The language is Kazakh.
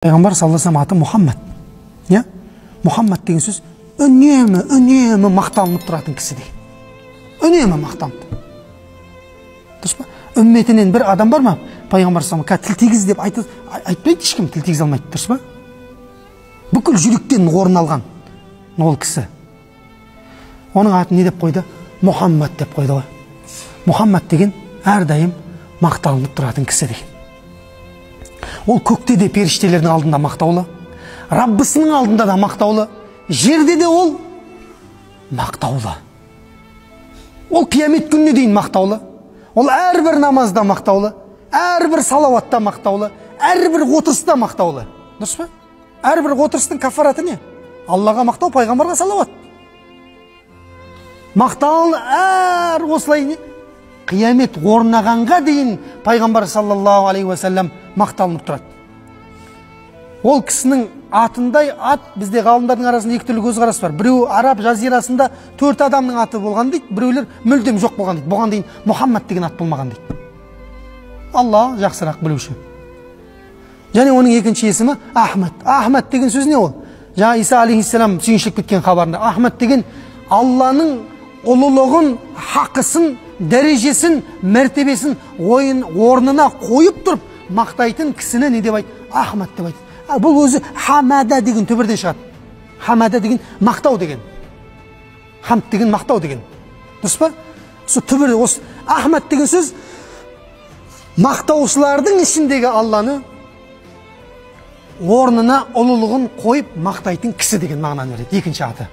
Пайғамбар саллаллаху алейхи вассалам аты Мұхаммад. Иә? Мұхаммад деген сөз үнемі, үнемі мақталынып тұратын кісі деген. Үнемі мақтанып. Дұрыс па? Үмметінен бір адам бар ма? Пайғамбар саллаллаху алейхи вассалам тіл тигіз деп айтпайды, ешкім тіл тигізе алмайды, дұрыс па? Бүкіл жүректен орын алған ол кісі. Оның атын не деп қойды? Мұхаммад деп қойды ғой. Мұхаммад деген әрдайым мақталынып тұратын кісі деген. Ол көкте де періштелердің алдында мақтаулы, Раббысының алдында да мақтаулы, жерде де ол мақтаулы. Ол қиямет күніне дейін мақтаулы. Ол әрбір намазда мақтаулы, әрбір салауатта мақтаулы, әрбір отырыста мақтаулы. Дұрыс па? Әрбір отырыстың кафараты не? Аллаға мақтау, пайғамбарға салауат. Мақтаулы әр осылай не? Қиямет орнағанға дейін пайғамбар саллаллаху алейхи уассалам мақталынып тұрады. Ол кісінің атындай ат бізде ғалымдардың арасында екі түрлі көзқарас бар. Біреу араб жазирасында 4 адамның аты болған дейді, біреулер мүлдем жоқ болған дейді. Бұған дейін Мұхаммад деген ат болмаған дейді. Алла жақсырақ білуші. Және оның екінші есімі Ахмад. Ахмад деген сөз не ол? Жаңа Иса алейхиссалам сүйіншілік кеткен хабарында Ахмад деген Алланың ұлылығын, хақысын, дәрежесін, мәртебесін ойын орнына қойып тұрып мақтайтын кісіні не деп айтты? Ахмад деп айтты. Бұл өзі хамада деген түбірден шығады. Хамада деген мақтау деген. Хамд деген мақтау деген. Дұрыс па? Сол түбірі осы Ахмад деген сөз мақтаушылардың ішіндегі Алланы орнына ұлылығын қойып мақтайтын кісі деген мағынаны береді. Екінші аты.